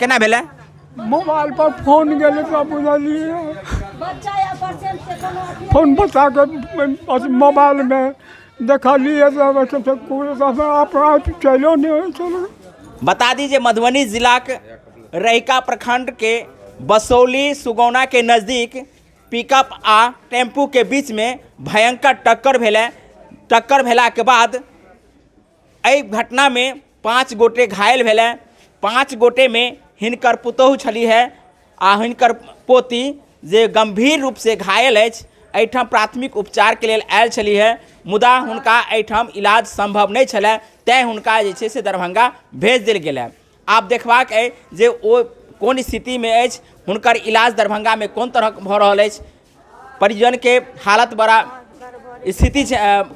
केना भेलै? मोबाइल पर फोन गेलै तऽ बुझलियै, फोन बच्चाके मोबाइलमे देखलियै तऽ अपना चलियो नहि होइ छलै। बता दी जे मधुबनी जिलाक रहिका प्रखंड के बसौली सुगौना के नज़दीक पिकअप आ टेम्पू के बीच में भयंकर टक्कर भेलै। टक्कर भेलाके बाद एहि घटनामे 5 गोटे घायल भेलै। 5 गोटेमे हिनकर पुतोहु छली है आ हिनकर पोती जे गंभीर रूप से घायल अछि, एहिठाम प्राथमिक उपचारके लेल आयल छली है, मुदा हुनका एहिठाम इलाज संभव नहि छलै, तैँ हुनका जे छै से दरभंगा भेज देल गेल है। आब देखबाक अइ जे ओ कोन स्थितिमे अछि, हुनकर इलाज दरभंगामे कोन तरहक भऽ रहल अछि। परिजनके हालत बड़ा स्थिति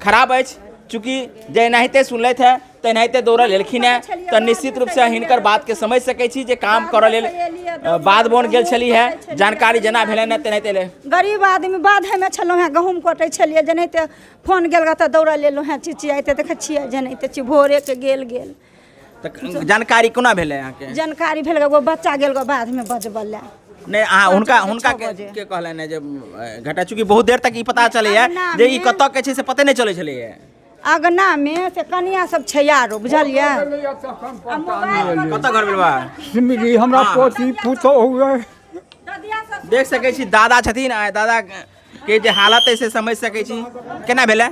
खराब अछि, चूँकि जेनाहिते सुनलथि है तेनाहिते दौड़ल एलखिन हेँ, तऽ निश्चित रूपसँ हिनकर बातके समझि सकै छी जे काम करऽ लेल बाध बन गेल छली है। जानकारी जेना भेलनि हेँ तेनाहिते एलै। गरीब आदमी बाधेमे छलहुँ हेँ, गहूँम कटै छलियै, जेनाहिते फोन गेल तऽ दौड़ल एलहुँ हेँ, चिचियाइते देखै छियै जेनाहिते छी भोरेके गेल गेल। तऽ जानकारी कोना भेलै अहाँके? जानकारी भेल एगो बच्चा गेल गो बाधमे बजबै लए। नहि, अहाँ हुनका हुनका के कहलनि जे घटा, चूँकि बहुत देर तक ई पता चलैए जे ई कतऽ के छै से पते नहि चलै छलैए। अगनामे से कनिया सब छै आरो, बुझलियै? कतऽ घर भेल बा? सिमरी हमरा पोती पुतोहु अइ। देख सकै छी दादा छथिन, आ दादा के जे हालत है से समझ सकै छी। केना भेलै?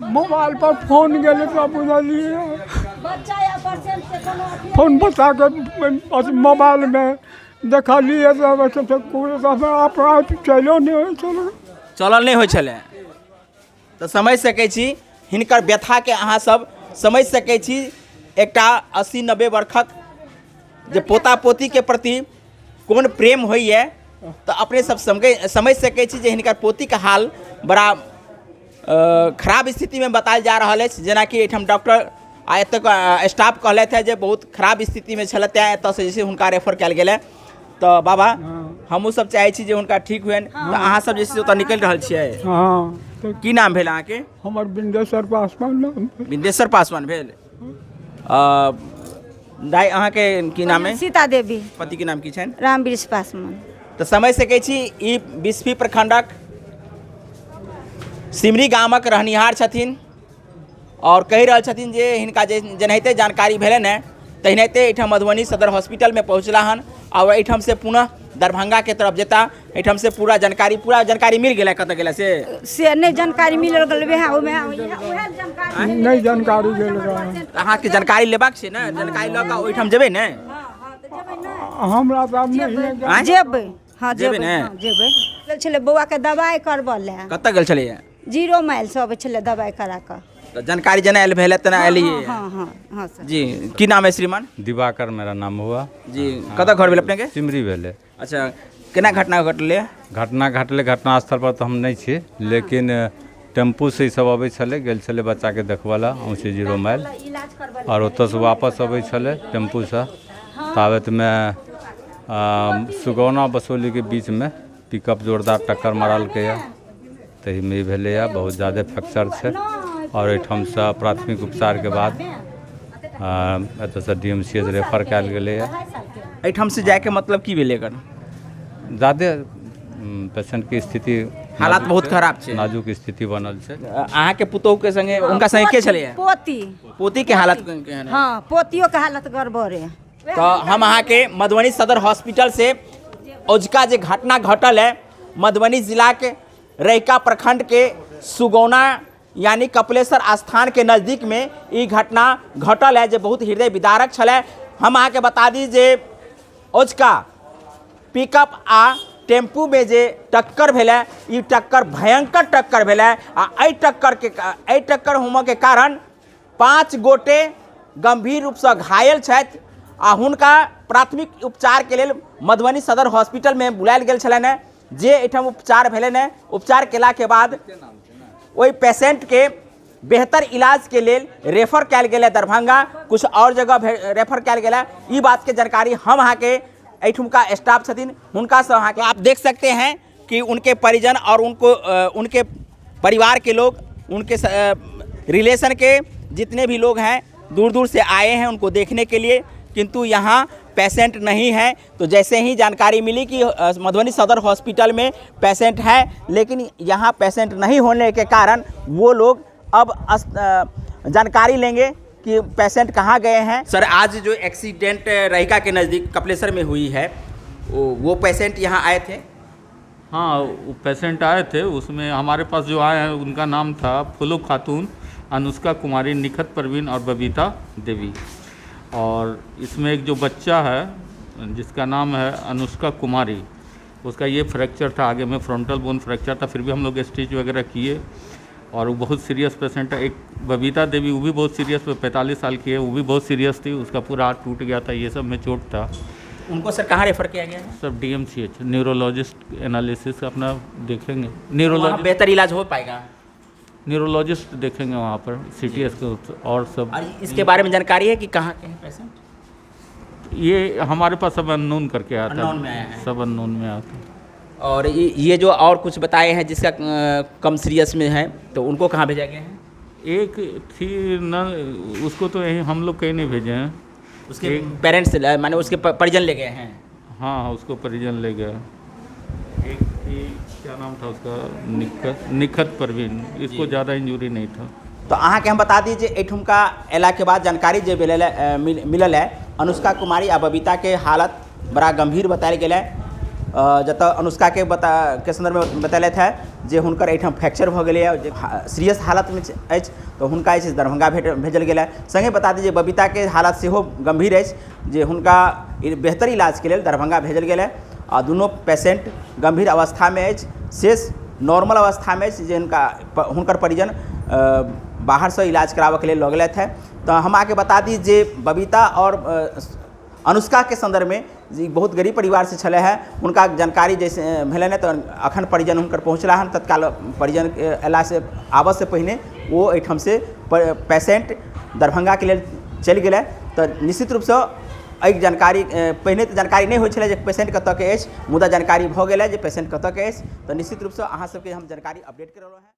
मोबाइल पर फोन गेलै तऽ बुझलियै, फोन बच्चाके मोबाइलमे देखलियै तऽ अपना चलियो नहि होइ छलै, चलल नहि होइ छलै। तऽ समझ सकै छी हिनकर व्यथाके, अहाँ सब समझ सकै छी। एकटा 80-90 बरखक जे पोता पोतीके प्रति कोन प्रेम होइए, तऽ अपने सब समझ सकै छी जे हिनकर पोतीके हाल बड़ा खराब स्थितिमे बतायल जा रहल अछि। जेनाकि एहिठाम डॉक्टर आ एतऽ स्टाफ कहलथि हँ जे बहुत खराब स्थितिमे छलै, तेँ एतऽसँ जे छै हुनका रेफर कयल गेलै। तऽ बाबा हमहूँ सब चाहै छी जे हुनका ठीक हुअनि, तऽ अहाँ सब जे छै से ओतऽ निकलि रहल छियै। हँ। की नाम भेल अहाँके? हमर बिन्देश्वर पासवान नाम भेल। बिन्देश्वर पासवान भेल। दाइ अहाँके की नाम है? सीता देवी। पति के नाम की छनि? रामवृक्ष पासवान। तऽ समझ सकै छी ई बिस्फी प्रखंडक सिमरी गामक रहनिहार छथिन और कहि रहल छथिन जे हिनका जे जेनाहिते जानकारी भेलनि हेँ तेनाहिते एहिठाम मधुबनी सदर हॉस्पिटलमे पहुँचला हन और एहिठाम से पुनः दरभंगाके तरफ जेता। एहिठाम से पूरा जानकारी मिल गेलै? कतऽ गेलै से? से नहि जानकारी मिलल गेल, वएह ओहिमे उएह जानकारी नहि जानकारी गेल रहए। अहाँके जानकारी लेबाक छै ने, जानकारी लऽ कऽ ओहिठाम जेबै ने? हमरा तऽ आब नहि। आँय? जेबै, हँ। जेबै जेबै ने? हँ, जेबै। गेल छलै बौआके दबाइ करबऽ लए। कतऽ गेल छलैए? 0 माइल से अबै छलै दबाइ करा कऽ। तऽ जानकारी जेना आयल भेलै तेना एलियै? हँ हँ हँ सर। जी, की नाम है श्रीमान? दिवाकर मेरा नाम हुआ। जी, कतऽ घर भेल अपनेके? सिमरी भेलै। अच्छा, केना घटना घटलै? घटना घटलै, घटना स्थल पर तऽ हम नहि छी, लेकिन टेम्पूसँ ई सब अबै छलै, गेल छलै बच्चाके देखबऽ लए औंचे 0 माइल, आओर ओतऽसँ वापस अबै छलै टेम्पूसँ, ताबतमे सुगौना बसौलीके बीचमे पिकअप जोरदार टक्कर मारलकैए, ताहिमे ई भेलैए बहुत ज्यादे फ्रैक्चर छै आओर एहिठामसँ प्राथमिक उपचारके बाद एतऽसँ D M C H refer कयल गेलैए। एहिठामसँ जाइके मतलब की भेलै एकर? ज्यादे पेशेंटके स्थिति हालात बहुत खराब छै, नाजुक स्थिति बनल छै। अहाँके पुतोहु के संगे हुनका संगे के छलैए? पोती। पोती के हालत केहन है? हँ, पोतियो के हालत गड़बड़े। तऽ हम अहाँके मधुबनी सदर हॉस्पिटल से औजका जे घटना घटल है मधुबनी जिलाके रहिका प्रखंड के सुगौना यानी कपिलेश्वर स्थान के नज़दीक में ई घटना घटल है जे बहुत हृदय विदारक छलै। हम अहाँके बता दी जे औजका पिकअप आ टेम्पू में जे टक्कर भेलै, ई टक्कर भयंकर टक्कर भेलै आ एहि टक्कर होमऽ के कारण 5 गोटे गंभीर रूपसँ घायल छथि आ हुनका प्राथमिक उपचार के लेल मधुबनी सदर हॉस्पिटल में बुलायल गेल छलनि हेँ, जे एहिठाम उपचार भेलनि हेँ। उपचार केला के बाद ओहि पेशेंट के बेहतर इलाज के लेल रेफर कयल गेल है दरभंगा, कुछ और जगह रेफर कयल गेल है। ई बात के जानकारी हम अहाँके एहिठुमका स्टाफ छथिन हुनकासँ अहाँके आप देख सकते हैं कि उनके परिजन और उनको उनके परिवार के लोग, उनके रिलेशन के जितने भी लोग हैं दूर दूर से आए हैं उनको देखने के लिए। किंतु यहाँ पेशेंट नहीं है। तो जैसे ही जानकारी मिली कि मधुबनी सदर हॉस्पिटल में पेशेंट है, लेकिन यहाँ पेशेंट नहीं होने के कारण वो लोग अब जानकारी लेंगे कि पेशेंट कहाँ गए हैं। सर, आज जो एक्सीडेंट रहिका के नज़दीक कपलेश्वर में हुई है, वो पेशेंट यहाँ आए थे? हाँ, वो पेशेंट आए थे। उसमें हमारे पास जो आए हैं उनका नाम था फुलो खातून, अनुष्का कुमारी, निखत परवीन और बबीता देवी। और इसमें एक जो बच्चा है जिसका नाम है अनुष्का कुमारी, उसका ये फ्रैक्चर था आगे में, फ्रंटल बोन फ्रैक्चर था। फिर भी हम लोग स्टिच वगैरह किए और वो बहुत सीरियस पेशेंट है। एक बबीता देवी, वो भी बहुत सीरियस, 45 साल की है, वो भी बहुत सीरियस थी, उसका पूरा हाथ टूट गया था, ये सब में चोट था। उनको सर कहाँ रेफर किया गया है? सब डीएमसीएच न्यूरोलॉजिस्ट एनालिसिस अपना देखेंगे, वहाँ न्यूरोलॉजिस्ट बेहतर इलाज हो पाएगा, न्यूरोलॉजिस्ट देखेंगे वहाँ पर, सीटीएस के और सब। और इसके बारे में जानकारी है कि कहाँ के हैं पेशेंट? ये हमारे पास सब अननोन करके आता अननोन में आया है। सब अननोन में आता है। और ये जो और कुछ बताए हैं जिसका कम सीरियस में है, तो उनको कहाँ भेजा गया है? एक थी न, उसको तो यहीं हम लोग कहीं नहीं भेजे हैं, उसके पेरेंट्स माने उसके परिजन ले गए हैं। हाँ, उसको परिजन ले गए। एक थी, क्या नाम था उसका, निखत परवीन, इसको ज़्यादा इंजरी नहीं था। तो अहाँके हम बता दी जे एहिठुमका अयलाके बाद जानकारी जे भेल मिलल है, अनुष्का कुमारी आ बबीता के हालत बड़ा गंभीर बतायल गेल है। जतऽ अनुष्का के के संदर्भ में बतेलथि है जे हुनकर एहिठाम फ्रैक्चर भऽ गेलैए, जे सीरियस हालतमे अछि, तऽ हुनका जे छै दरभंगा भेजल गेल है। संगे बता दी जे बबीता के हालत सेहो गंभीर अछि, जे हुनका बेहतर इलाजके लेल दरभंगा भेजल गेल है। आ दुनू पेशेंट गंभीर अवस्थामे अछि, शेष नॉर्मल अवस्थामे अछि, जे हुनकर परिजन बाहरसँ इलाज कराबऽके लेल लऽ गेलथि है। तऽ हम अहाँके बता दी जे बबीता और अनुष्का के संदर्भ में जी बहुत गरीब परिवार से छलै है, हुनका जानकारी जैसे भेलनि तऽ अखन परिजन हुनकर पहुँचला हन। तत्काल परिजन अयलासँ आबऽसँ पहिने ओ एहिठामसँ पेशेंट दरभंगाके लेल चलि गेलै। तऽ निश्चित रूपसँ एहि जानकारी पहिने तऽ जानकारी नहि होइ छलै जे पेशेंट कतऽके अछि, मुदा जानकारी भऽ गेलै जे पेशेंट कतऽके अछि। तऽ निश्चित रूपसँ अहाँ सबके हम जानकारी अपडेट करौलहुँ हेँ।